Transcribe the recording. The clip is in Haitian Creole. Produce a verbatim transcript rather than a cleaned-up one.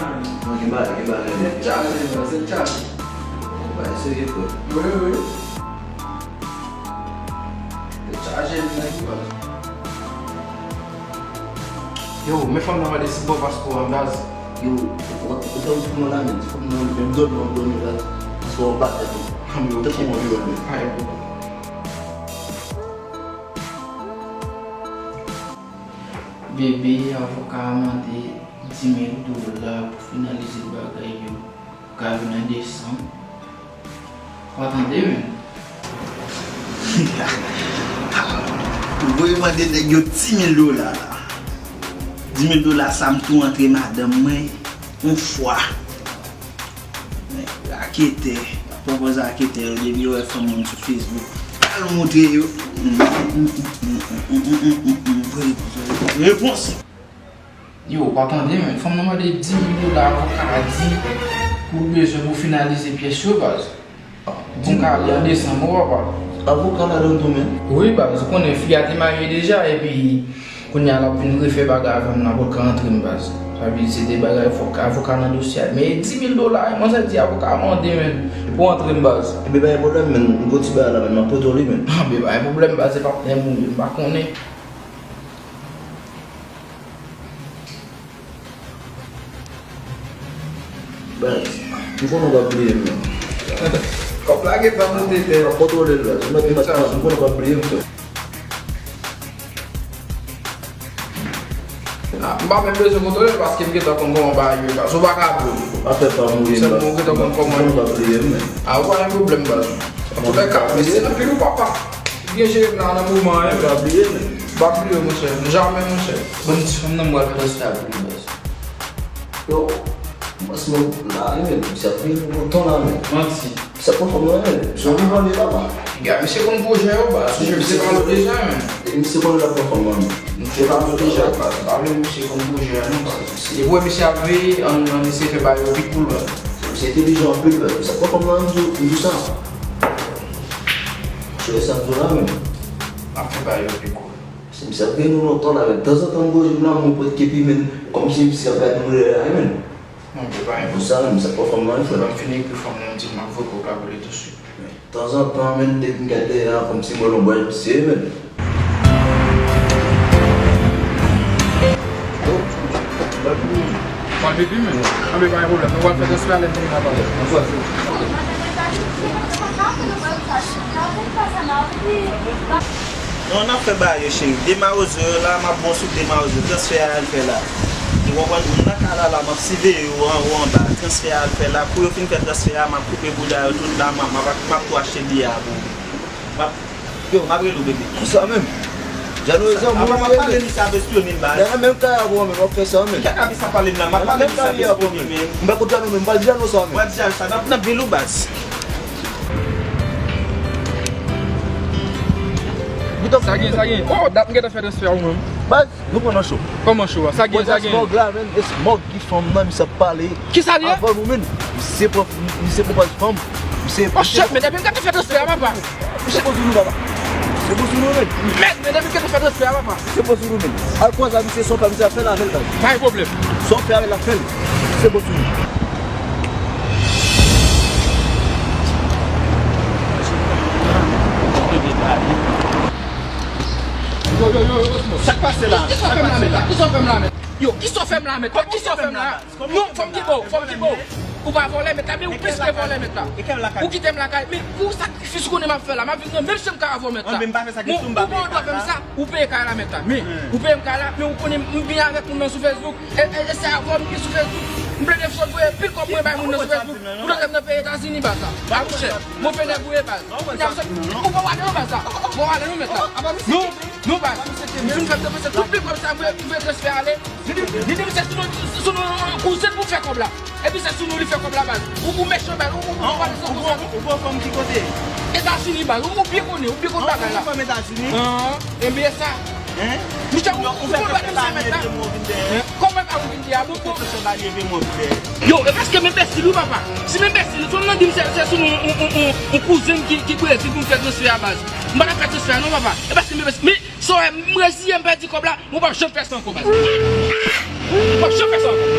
la, men. Non, gen bagay, gen bagay. Se chaje, bro, se chaje. Bagay serye, frè. Wi, wi. Se chaje, men, nèg, bro. Yo, men fanm nan mande si bon paspò an, baz. Yo, ou, ou, ou, ou, ou, la, men, fanm nan, men, dòmi, dòmi, la. Paspò an pa tèt ou. Tèt ou, men. Bebe, avoka a mande di mil dola pou finalize bagay yo. Pou ka vin an desanm. Ou pa tande, men. Ou voye mande nèg yo di mil dola la. Di mil dola sa, m tou antre madanm mwen yon fwa. Men raketè, pran pòz raketè yo, depi yo wè fanm moun sou Facebook, al moutre yo. Repons. Yo, pa tande, men. Fanm nan mande di mil dola, avoka a di pou l bezwen pou finalize pyès yo, baz. Pou m ka ale an desanm, wi, papa. Avoka ladan tou, men. Wi, baz, ou konnen fi a te marye deja, epi kounye a l ap vin refè bagay avè m nan pou l ka antre m, baz. Sa vle di se de bagay fòk avoka nan dosye a. Men di mil dola, manzè di avoka a mande, men, pou antre m, baz. Ebyen, pa gen pwoblèm, men. M gon ti bagay la, men, m ap pote w li, men. Anben, pa gen pwoblèm, baz, se patnè m ou ye, m pa konnen. Baz, m konnen w p ap bliye m, non. Kòb la gentan monte tè. W ap kontwole l, baz. M mèt, m mèt, m konnen w p ap bliye m, frè. Ah, m pa menm bezwen kontwole l paske m gentan konn kòman bagay yo ye, baz. Ou pa ka bliye m. Afè pa m ou ye, baz. Sèlman ou gentan konn kòman. M konnen w p ap bliye m, men. Ah, ou pa gen pwoblèm, baz. Antoulèka, mèsi anpil, wi, papa. Ou byen jere m la nan moman an, wi. M pa bliye, men. M p ap bliye w, monchè. Jamè, monchè. Bon, ti fanm nan, m pral fè sa pou li, baz. Yo, m panse nou la wi, men misye ap vin lontan la, men. Manti. Misye ap pran fanm nan, men. Misye ap vin vande la, la. Piga, misye konn pwojè yo, baz. Misye pale deja, men. Misye konnen l ap pran fanm nan, men. Misye pale deja, baz. Pa vle misye konn pwojè a, non, baz. Si w wè misye ap veye, ann, ann eseye fè bagay yo pi cool, baz. Misye entèlijan anpil, baz. Misye ap pran fanm nan, m di w, m di w sa. Misye wè sa m di w la, men. Ap fè bagay yo pi cool. Si misye ap gen nou lontan la, men tanzantan m goje m la, mwen pran kepi, men kòmsi misye ap gade nou dèyè a, men. Non, men pa gen pou sa, men misye ap pran fanm nan, frè. Ban m fini ekri fanm nan, m di l m ap voye kòb la pou li tousuit. Tanzantan, men, depi m gade dèyè a, kòmsi m wè lonbraj misye, men. Pral pipi, men. Anben, pa gen pwoblèm. Nou pral fè transfè a, lè n fini n a pale. Non, n ap fè bagay yo, cheri. De mawozo yo la, m ap bon sou de mawozo. Transfè a al fè la. Ou konprann? Moun nan ka la, la, m ap siveye yo anwo anba. Transfè a al fè la. Kou yo fin fè transfè a, m ap koupe bouda yo tout la, m ap, m ap, m ap tou achte biyè a pou ou. M ap, yo, m ap rele w, bebe. Kisa menm? Jano, zanmi w, m ap pale misye avè Stromin, baz. Nan menm kay avè w menm, w ap fè sa menm. Ki kaka misye ap pale m la? M ap pale misye avè Stromin, men. M pa konn Jano menm, m pa di Jano sa menm. Mwen di Jano sa, n ap nan vil ou, baz. Sa gen, sa gen. Oh, dat m gentan fè transfè a ou menm. Baz, nou pran nan cho. Kòman cho a? Sa gen, sa gen. Mòg la, menm, e mòg ki fanm nan, misye ap pale. Kisa li ye? Avan nou menm, misye pran, misye pran fanm. Misye. Oh, chèf, men depi m gentan fè transfè a, papa. Misye bon sou nou, papa. Misye bon sou nou, menm. Mèt, men depi m gentan fè transfè a, papa. Misye bon sou nou, menm. Al kwaze a misye, sa w fè, misye ap fè l avè l, baz. Pa gen pwoblèm. Sa w fè avè l, l ap fè l. Misye bon sou nou. Yo, yo, yo, yo, sa k pase la? Kisa w fè m la, mèt? Kisa w fè m la, mèt? Yo, kisa w fè m la, mèt? Kisa w fè m la? Non, fò m kenbe w, fò m kenbe w. Ou pa vòlè mèt la, men ou plis ke vòlè mèt la. Ou kite m lakay, men pou sakrifis ou konnen m ap fè la, m ap viv nan menm chanm kay avè w mèt la. Ou pa gen dwa fè m sa, ou peye kay la mèt la. Men, ou peye m kay la, men ou konnen m byen avèk moun nan sou Facebook. E, e, e se avè w m byen sou Facebook. M plede fòt voye pil kòb mwen bay moun nan sou Facebook. Ou tande m nan peyi Etazini, baz la. Ba mouchè, move nèg ou ye, baz. Ou pa wale non, baz la. Bon, wale non mèt la. Non, non, baz. Ou fin fè m depanse tout pil kòb sa, mwen, mwen transfè ale. Li di, li di misye sou non, sou non kouzin pou fè kòb la. Epi se sou non li fè kòb la, baz. Ou, ou mechan, baz. Ou, ou, ou pa bezwen konsa, non. Ou pran fanm ki kote? Etazini, baz. Ou, ou byen konnen, ou byen konn bagay la. Ou pran fanm Etazini? An, enben sa. Hein? Misye, ou, ou konn bagay misye mèt la. Kòman pa ou vin di a, bon, bon. Yo, e paske m enbesil wi, papa. Si m enbesil, fanm nan di m se, se sou non, on, on, on, on kouzin ki, ki previn pou m fè transfè a, baz. M pa t ap fè transfè a non, papa. E paske m enbesil. Men, sa w wè, m reziyen, m pèdi kòb la. Mwen p ap janm fè sa ankò, baz. M p ap janm fè sa ankò.